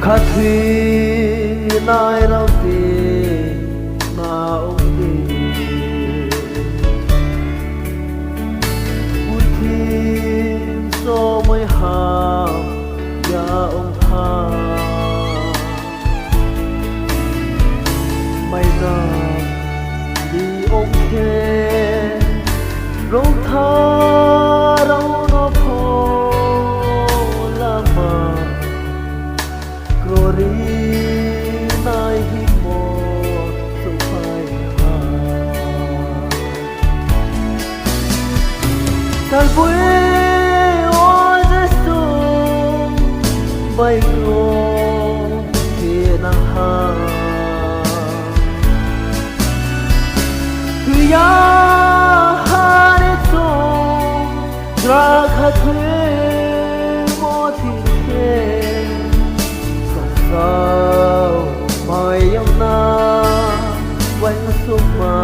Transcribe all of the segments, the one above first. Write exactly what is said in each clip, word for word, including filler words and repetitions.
Khathoinai rao ti na ong di. Purthim somoi ha ya ong ha. Maina di ong khe, rongtha rao no pho lama krori nai hingmo souhphai ha. Salboi o Jisu bai kro khe nang ha. Thoi ya ha ni chung, drakha thoimo thing khe, sangsao mai yag na, uaingsouhma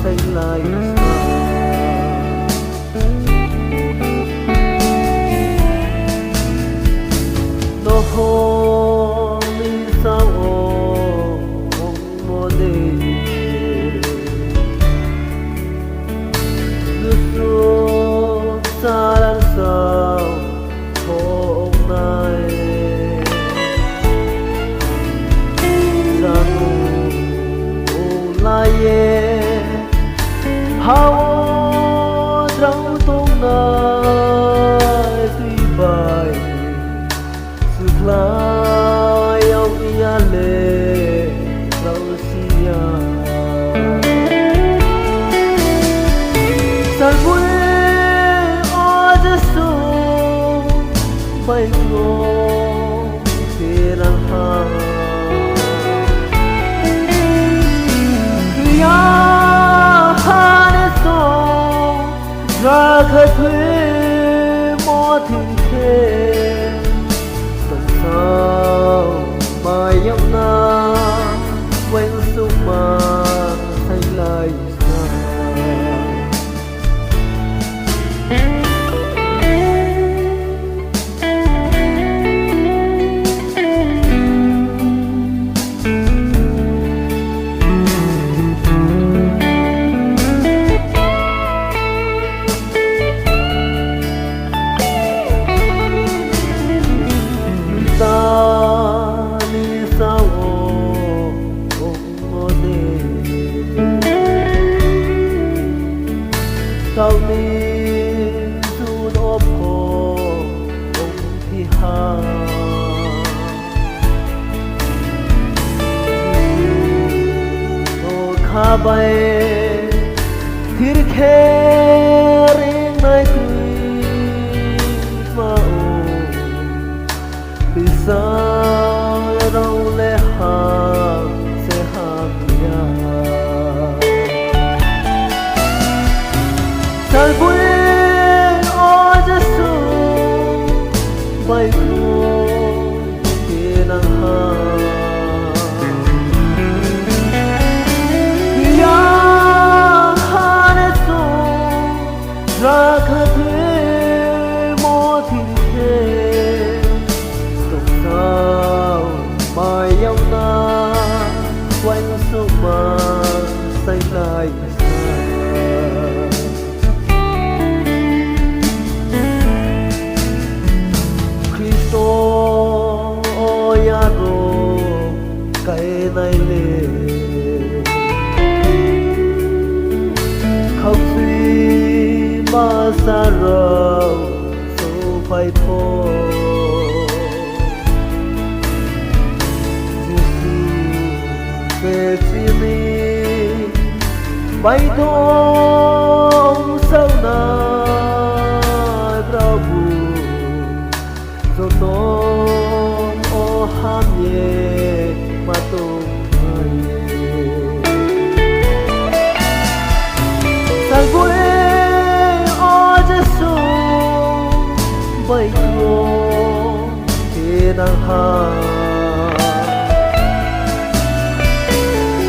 sainglai sa. Nohor ni sao ongmo de, nusu sarang sao thongnai. Rang ong lai ye, ha wo drao tongnai tui bai, sukhlai yag ya le rao si ya. Salboi o Jisu bai kro khe nang ha. Thoi ya ha ni chung, drakha thoimo thing khe, sangsao mai yag na, uaingsouhma sainglai sa. Tani sao ongmo de, taoh ni jun o pho ongphi ha. Jisu no kha bai thir khe ringnai kroi ma ou, bisa rao le ham se ham ya. Salboi o Jisu bai kro khe nang ha. Ya ha ni chung, drakha thoimo thing khe, sangsao mai yag na, uaingsouhma sainglai sa. Khristo o yaro kainai le, khaukchuima sa rao souhphai pho, Jisu khe chini baithang saonai Prabu, jonom o ham ye ma tong nai. Salboi o Jisu bai kro khe nang ha.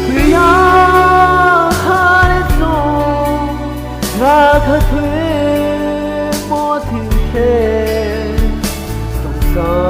Thoi ya ha ni chung, drakha thoimo thing khe, sangsao